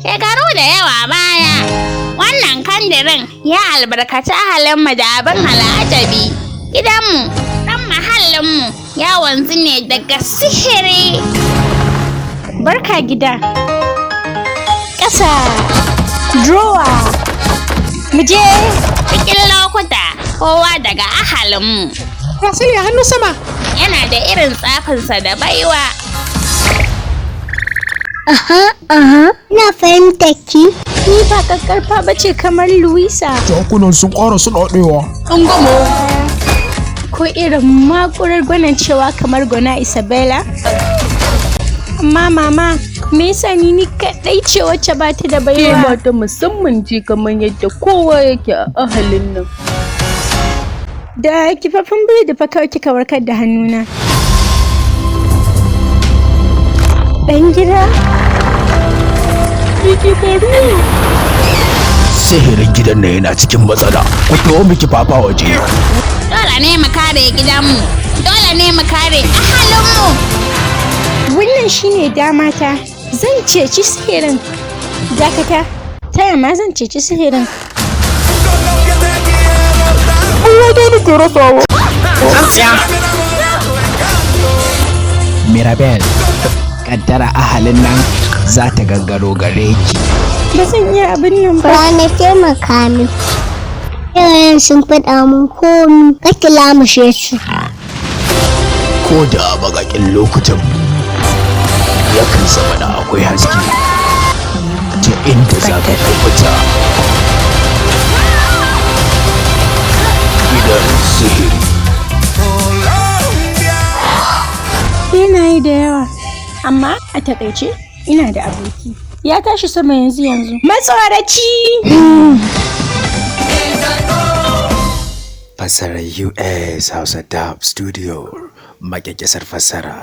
Shekaru da yawa baya, wannan kandirin ya albarkaci ahalinmu da abin al'ajabi. Gidanmu, ɗan mahallinmu ya wanzu ne daga sihiri. Barka gida. Ƙasa. Drawer. Mu je. Cikin lokuta, kowa daga ahalinmu Rasilia, hannu sama. yana da irin tsafinsa da baiwa. Ina fahimtar ki. Ni ba ƙaƙƙarfa ba ce kamar Luisa. Jakunan sun ƙara suɗaɗewa. Ko irin makurar gwanancewa kamar gwana Isabella. Amma mama, me yasa ni kaɗai ce wacce ba ta da Ke baiwa? ma ta musamman ce kamar yadda kowa yake a ahalin nan. Da kifaffen biredi fa kawai kika warkar da hannuna. Ɗan gida? Me ke faruwa? Sihirin gidan nan yana cikin matsala. Ku taho miki fafa waje. Dole ne mu kare gidanmu, dole ne mu kare ahalinmu. Wannan shine damata. Zan ceci sihirin. Dakata. Ta ma zan ceci sihirin? Mirabel, kaddara ahalin nan za ta gangaro gare ki. Ba zan iya abin nan ba. Ba na taimaka min. Iyayen sun faɗa mun komi. Kake lamushe su. Ko da a baƙaƙen lokutan yakan zama da akwai haske ta inda za ka kubuta. Gidan sihiri. Benaye da yawa. Amma a takaice ina da aboki. Ya tashi sama yanzu yanzu. Matsoraci! Fassarar US Hausa Dub Studio, makyakkyasar fassara.